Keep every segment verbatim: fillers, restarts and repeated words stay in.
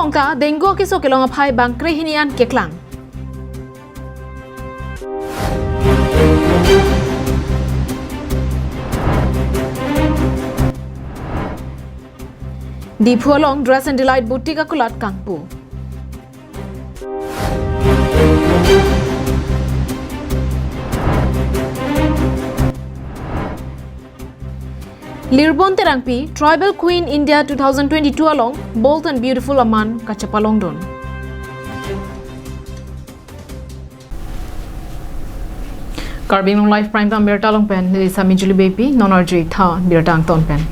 Langka, dengue akeso kelong aphai bangkre hini an keklang. Diphu along Dress and Delight boutique akulat kangpu. Lirbon Terangpi, Tribal Queen India two thousand twenty-two along Bold and Beautiful aman kachepalongdun. Karbi Anglong Live Prime Time birta along pen neli Sami Julie Beypi, non arju iktha birta angton pen.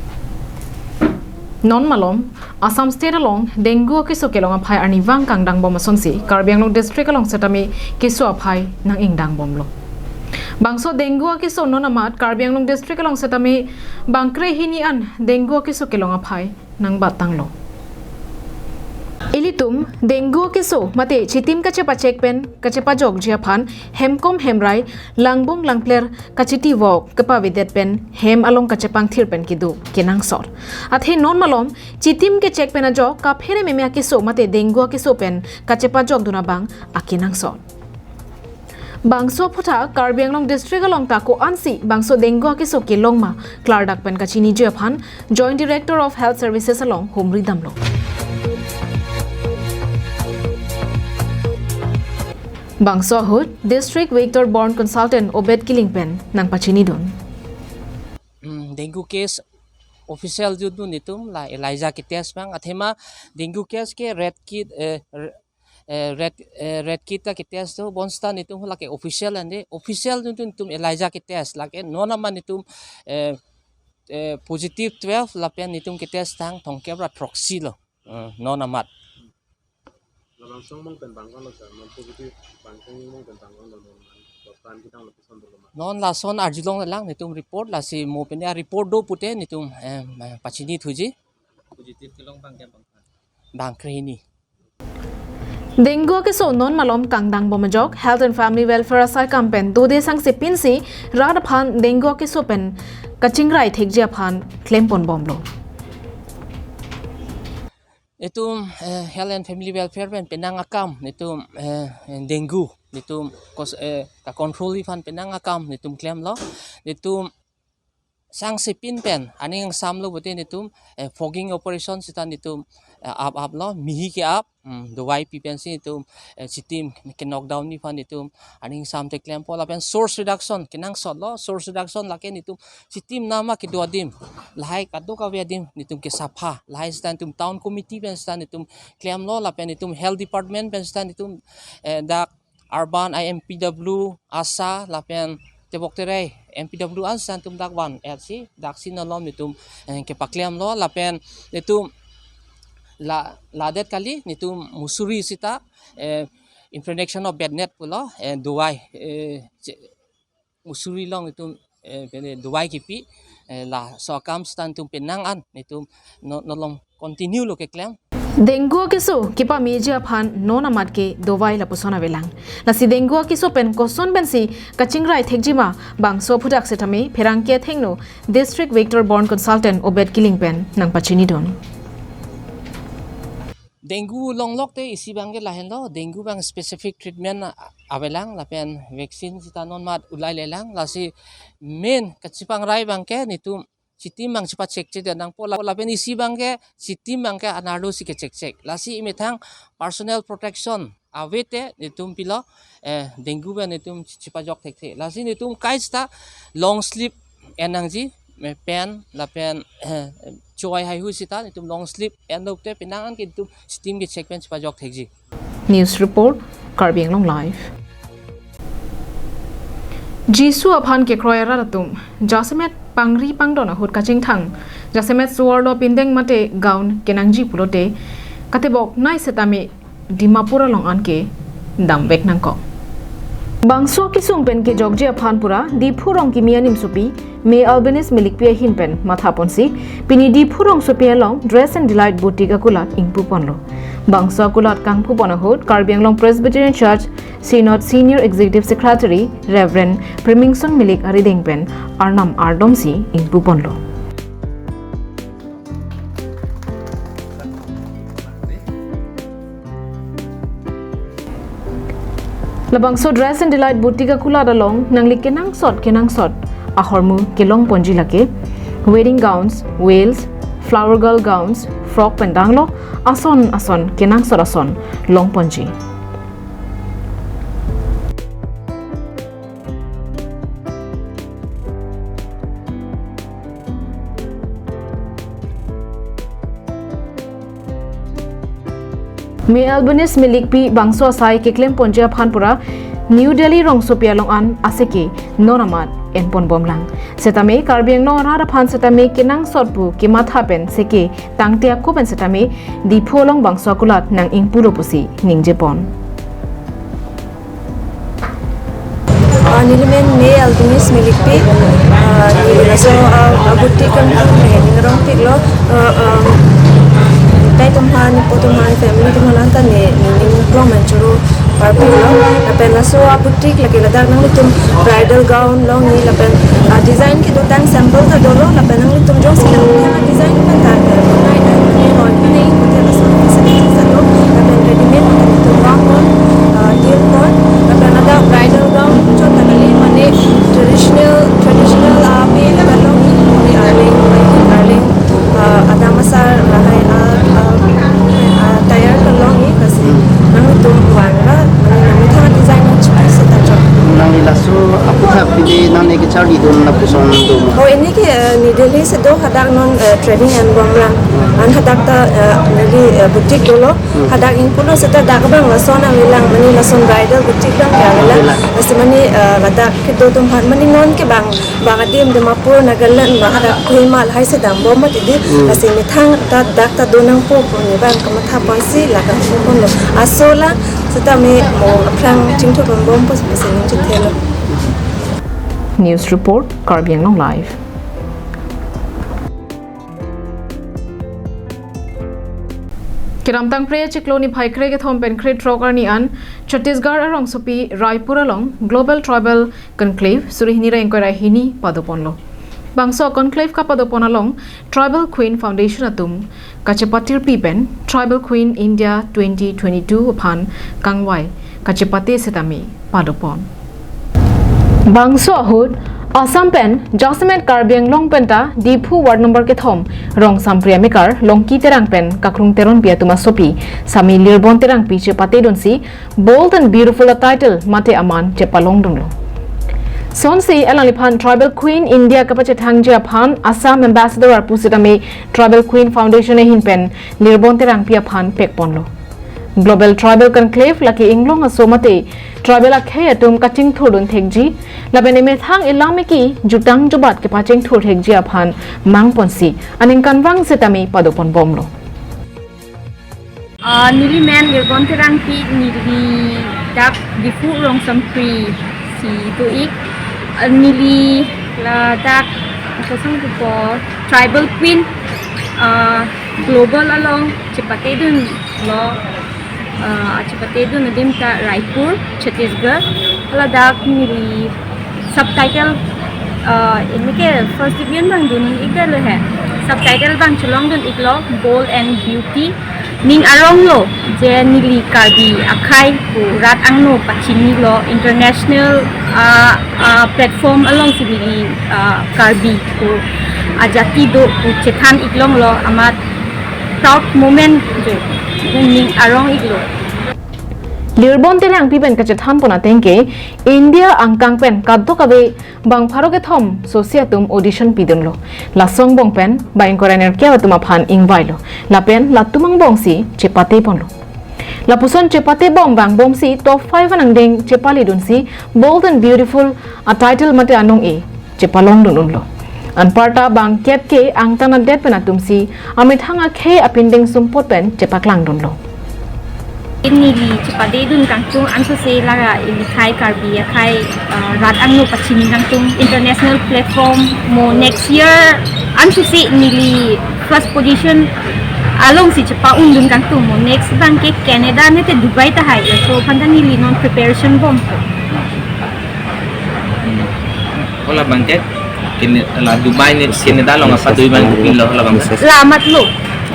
Non malom, Assam State along dengue akeso kelong aphai arnivang kangdangbom asonsi Karbi Anglong District along setame keso aphai nang-ingdangbomlo. Bangso dengue akeso non amat Karbi Anglong District along setame bangkre hini an dengue akeso kelong aphai nangbat tanglo. Ilitum dengue akeso mate chitim kachepachek pen kachepajokji aphan hemkom hemrai, langbung langpler kachiti vok kepavedet pen hem along kachepangthir pen kedo kenangsot. Athe non malom chitim kechek pen ajok kaphere meme akeso mate dengue akeso pen kachepajokdun abang akenangsot. Bangso aphuthak Karbi Anglong District along ta ko-ansi bangso dengue akeso kelong ma klardak pen kachiniji aphan Joint Director of Health Services along humri damlo. Bangso ahut District Vector Borne Consultant Obed Killing pen nangpachinidun. Hmm, dengue case official jutdun netum la ELISA ketest abang, athema dengue case ke red kit, eh, r-, eh, red, eh, red kit ta ketest do, bonseta netum lake official ande, official jutdun netum ELISA ketest, lake non amat netum, eh, eh, positive twelve lapen netum ketest tang thomkep ra throksi lo, eh, non amat. Labang song mong pen bang kong lo sir, non positive bang kong mong pen bang kong lo non, lo tan kitang lo pison lo ma. Non lason arjulonglelang netum report, lasi mo pen a-report do pute netum, eh, pachinithuji. Positive kelong bang ke bang. Bangkre hini. Dengue akeso non malom kangdangbom ajok Health and Family Welfare asai kam pen dode sangse pinsi rat aphan dengue akeso pen kachingrai thekji aphan klemponbomlo. Netum, eh, Health and Family Welfare pen penang akam netum, eh, dengue netum kos-, eh, ka-control aphan penang akam netum klemlo. Netum sangse pin pen aning samlo pute netum, eh, fogging operation seta netum, eh, ap-aplo, mihi ke-ap, hmm, dawai pi pensi netum, eh, chitim ke-knock downji aphan netum aning samte klempo, lapen source reduction kenangsotlo, source reduction lake netum chitim nama kedo adim, lahai kadokave adim netum kesapha, lahai seta netum town committee pen seta netum klemlo, lapen netum health department pen seta netum, eh, dak urban I M P W, ASHA, lapen tebok terei M P W an seta netum dak van-etsi, daksi nolom netum, eh, kepaklemlo, lapen netum la, ladet kali netum Mussoorie seta, eh, introduction of bed net pulo, eh, dawai, eh, che-, Mussoorie along netum, eh, pene dawai kipi, eh, laso akam seta netum penang an netum no-, nolong continue lo keklem. Dengue akeso kepameji aphan non amat ke dawai lapuson avelang. Lasi dengue akeso pen koson pensi kachingrai thekji ma bangso aphuthak setame pherangke athengno District Vector Borne Consultant Obed Killing pen nangpachinidun. Dengue longlok te isi abang ke lahenlo, dengue abang specific treatment a-, avelang, lapen vaccine seta non amat ulailelang, lasi main kachepangrai abang ke netum chitim abang chepachekchek nangpo, la-, lapen isi abang ke chitim abang ke anarlo si kechekchek. Lasi emethang personal protection ave te netum pilo, eh, dengue pen netum chepajok thekthe. Lasi netum kaista long sleeve en nangji, eh, pant lapen, eh, choi haihui seta netum long sleeve enlo te penang an ke netum chitim kechek pen chepajok thekji. News report, Karbi Anglong Live. Jisu aphan kekroi arat atum jasemet pangri pangdon ahut kachingthang, jasemet suwarlo pindeng mate gown kenangji pulote katebok nai setame Dimapur along an ke damvek nangkok. Bangso kesung pen kejokji aphan pura Diphu rong kimi animsopi May Albanese Milikpi ahin pen mathaponsi pini Diphu rongsopi along Dress and Delight boutique akulat ingpuponlo. Bangso akulat kangpupon ahut Karbi Anglong Presbyterian Church Synod Senior Executive Secretary Reverend Primingson Milik arideng pen arnam ardomsi ingpuponlo. Labangso Dress and Delight Boutique akulat along nangli kenangsot kenangsot ahormu kelongponji lake wedding gowns, veils, flower girl gowns, frock pen danglo ason ason kenangsot ason longponji. May Albanese Milikpi bangso asai keklemponji aphan pura New Delhi rongsopi along an aseke non amat enponbomlang. Setame Karbi Anglong arat aphan setame kenangsot pu kematha pen seke tangte ako pen setame Diphu along bangso akulat nang-ingpulo pusi ningjepon. Ah, neli men May Albanese Milikpi, ah, neli laso, ah, ah, boutique kan neli ning arongpiklo, ah, ah, tai atum aphan, nipo atum aphan, family atum aphan ta ne, ne ning klong men choro parpiklo, lapen laso a boutique lake ladak nanglitum bridal gown longji lapen, ah, design kedotang sample ta dolo, lapen nanglitum jongsi nang design pen ta, eh, nai nai nai roi pen nai hotel asor facilities ado, lapen readymade hotel itu wang pon, eh, deal pon, lapen ada bridal gown chot ta kali mane traditional, traditional, ah, pe lapen longji, mane arleng, arleng, ah, adam asar lahai, ah, ah, ah, tayar pen longji, lasi nanglitum vang ra, mane nangmethang design nangchipri seta chot. Nangli laso aphuthak pini nangli kecharlidun lapuson do ma? Oh, ini ke, eh, New Delhi si do, hadak non, eh, training enbomlang. An hadak ta, eh, neli, eh, boutique dolo. Hmm. Hadak ingpulo seta dak abang lason nanglelang, mane lason bridal boutique abang ke nanglelang. Nanglelang. Lasi mane, eh, ladak kedo atum aphan mane non ke bang, bang adim Dimapur, Nagaland, bang hadak Kohima lahai si dambom mati di. Hmm. Lasi methang ta dak ta do nangpo pu ne bang kamatha ponsi ladak ponlo. Aso la setame mo aphrang chingthur ponbom pusi ningje thelo. News report, Karbi Anglong Live. Kedamtang Phre chiklo niphai kre-kethom pen kre-throk arni an Chhattisgarh arongsopi Raipur along Global Tribal Conclave suri hini ra ingkoi ra hini padoponlo. Bangso conclave kapadopon along Tribal Queen Foundation atum kachepatirpi pen Tribal Queen India twenty twenty-two aphan kangvai kachepate setame padopon. Bangso ahut Assam pen jasemet Karbi Anglong penta Diphu ward number kethom Rongsampri amekar Longki Terang pen Kakrung Teronpi atum asopi Sami Lirbon Terangpi chepatedunsi Bold and Beautiful a title mate aman chepalongdunlo. Sonsi alangliphan Tribal Queen India kapachethangji aphan Assam Ambassador arpu setame Tribal Queen Foundation ahin pen Lirbon Terangpi aphan pekponlo. Global Tribal Conclave lake inglong aso mate tribal akhei atum kachingthurdun thekji lapen emethang elam eki jutang jubat kepachingthur thekji aphan mangponsi aningkanvang setame padoponbomlo. Ah, neli men Lirbon Terangpi, neli dak Diphu Rongsampri si do-ik. Ah, neli ladak kosong kepo Tribal Queen, ah, Global along chepatedunlo, ah, chepatedun adim ta Raipur, Chhattisgarh. Ladak neli subtitle, ah, ini ke first division abang dun-ik detlo he. Subtitle abang chelongdun-iklo, Bold and Beauty. Ning aronglo je neli Karbi akhei pu rat angno pachinilo international, ah, ah, platform alongsi neli, ah, Karbi pu ajati do pu chethan-iklonglo, amat proud moment jo, ning arong-iklo. Lirbon Terangpi pen kachethanpon ateng ke India angkang pen kadokave bang pharo kethom sosi atum audition pidunlo. Laso angbong pen bang ingkoi ra nerkep atum aphan ingvailo. Lapen latum angbongsi chepateponlo. Lapuson chepatebom bang bomsi top five anangdeng chepalidunsi Bold and Beautiful a title mate anong-e chepalongdun unlo. Anparta bang kep ke angtan adet pen atumsi amethang akhei apindeng sumpot pen chepaklangdunlo. Neli chepatedun kangtung ansose laga ilikhai Karbi akhei, ah, rat angno pachini kangtung international platform mo next year ansose neli first position alongsi chepa-undun kangtung mo next abang ke Canada mate Dubai tahai, laso aphanta neli non preparation bom. Hala abang ke, kene, la Dubai ne, Canada along apa Dubai abang ke pilo, hala abang. La amatlo.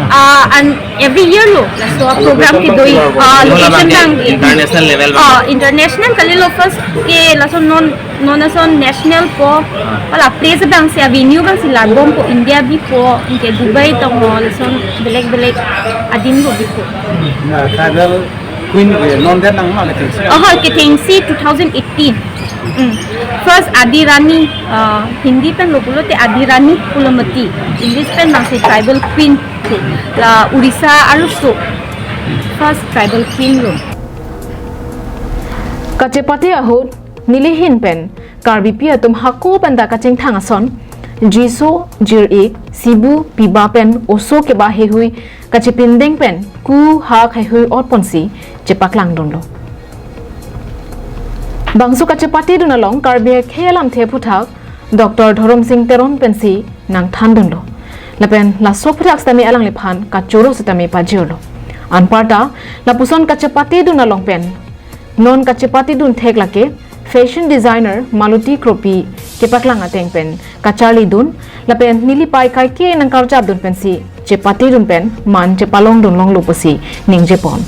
Ah, and every year lo, laso program kedo, ah, location abang ke abang international level abang. Ah, international kalilo, first ke laso non, non laso national po, ah, wala place abang si, avenue abang si larbompo, India bipo, ke Dubai tong ho, laso belek belek adim lo bipo. Na, tribal queen ke non det nang ma kethengsi? Oh, kethengsi two thousand eighteen. Mm. First Adi Rani, ah, Hindi pen lo pulote Adi Rani pulo mati. English pen abang si tribal queen. La Odisha arloso first tribal queen lo. Kachepate ahut nelihin pen Karbipi atum hako pen ta kachingthang ason, jiso, jir-ik, sibu, piba pen oso keba heihui kachepindeng pen ku hak heihui otponsi chepaklangdunlo. Bangso kachepatedun along Karbi akhei alamthe aphuthak Doctor Dhorom Sing Teron pensi nangthandunlo. Lapen laso aphuthak sitame alangliphan kachoro sitame pajirlo. Anparta lapuson kachepatedun along pen non kachepatedun thek lake fashion designer Maloti Kropi kepaklang ateng pen kacharlidun lapen nelipei kaike nangkarjapdun pensi chepatedun pen man chepalongdun longlo pusi ningjepon.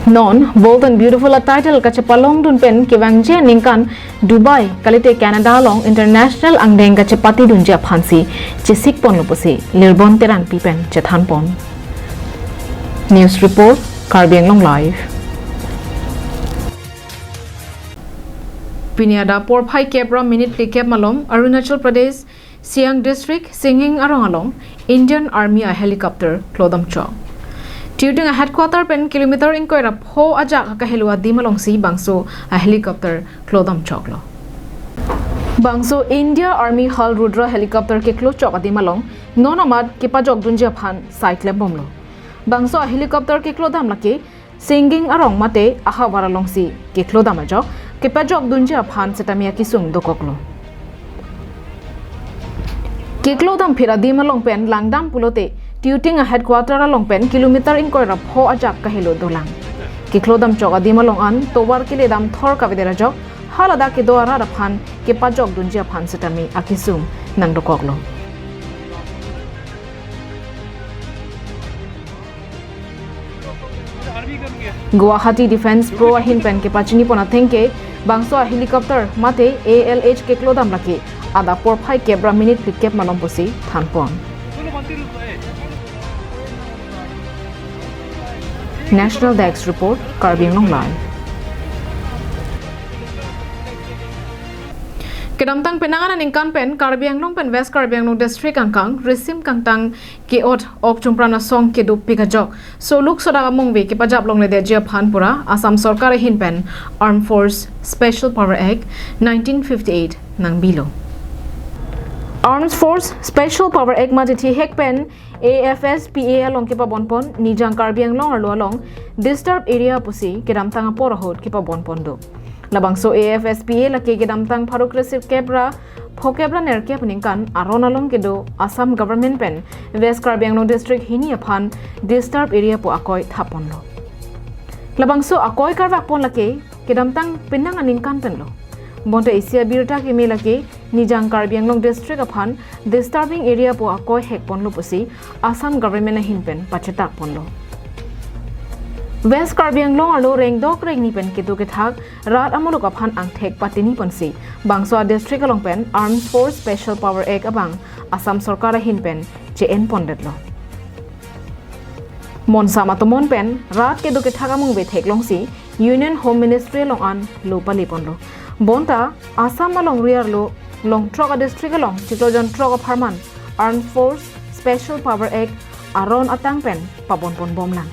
Non Bold and Beautiful a title kachepalongdun pen kevangji aningkan Dubai kalite Canada along international angdeng kachepatedunji aphansi chesikponlo pusi Lirbon Terangpi pen chethanpon. News report, Karbi Anglong Live. Pini adap porphai kep ra minute phlikep malom Arunachal Pradesh, Siang District, Singging arong along Indian Army a helicopter klodam chok. Tiuting a headquarter pen kilometer ingkoi ra pho ajak kahelo adim alongsi bangso a helicopter klodam choklo. Bangso India Army Hal Rudra helicopter keklo chok adim along non amat kepajokdunji aphan sai klembomlo. Bangso a helicopter keklodam lake Singging arong mate ahavar alongsi keklodam ajok kepajokdunji aphan sitame akesung dokoklo. Keklodam phir adim along pen langdam pulote Tiuting a headquarter along pen kilometer ingkoi ra pho ajak kahelo dolang. Keklodam chok adim along an tovar keledam thor kavedet ajok haladak kedo arat aphan kepajokdunji aphan sitame akesung nangdokoklo. Guwahati Defence Pro ahin pen kepachinipon ateng ke bangso a helicopter mate A L H keklodam lake adap porphai kep ra minute phlikep malom pusi thanpon. National Desk Report, Karbi Anglong Live. Kedamtang penang aningkan pen Karbi Anglong pen West Karbi Anglong District angkang risim kangtang ke-ot ok chumpran asong kedopik ajok soluk sodak amungve kepajap longledetji aphan pura Assam Sorkar ahin pen Armed Force Special Power Act nineteen fifty-eight nangbilo. Armed Force Special Power Act mate thihek pen A F S P A along kepabonpon Nijang Karbi Anglong arlo along disturbed area pusi kedamtang apor ahut kepabonpon do. Labangso A F S P A lake kedamtang pharo kresirkep ra phokep ra nerkep aningkan aron along kedo Assam government pen West Karbi Anglong district hini aphan disturbed area pu akoi thapponlo. Labangso akoi karvakpon lake kedamtang penang aningkan penlo. Bonta isi abirta keme lake Nijang Karbi Anglong district aphan disturbing area pu akoi hekponlo pusi Assam government ahin pen pachetakponlo. West Karbi Anglong arlo rengdok rengni pen kedo kethak rat amuluk aphan angthek patiniponsi bangso a district along pen Armed Force Special Power Act abang Assam Sorkar ahin pen che-enpondetlo. Monsam atomon pen rat kedo kethak amungve theklongsi Union Home Ministry along an lo paleponlo. Bonta Assam alongri arlo longthrok a district along chiklo jon throk apharman Armed Force Special Power Act aron atang pen pabonponbomlang.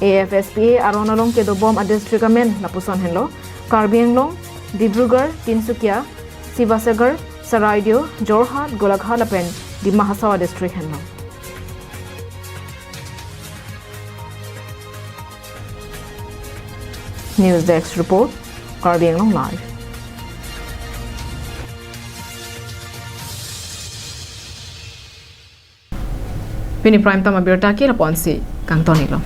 A F S P A aron along kedobom a district amen lapuson henlo Karbi Anglong, Dibrugarh, Tinsukia, Sivasagar, Saraighat, Jorhat, Golaghat lapen Dima Hasao a district henlo. News Desk Report, Karbi Anglong Live. Pini prime time abirta ke lapu-ansi kangtonlo.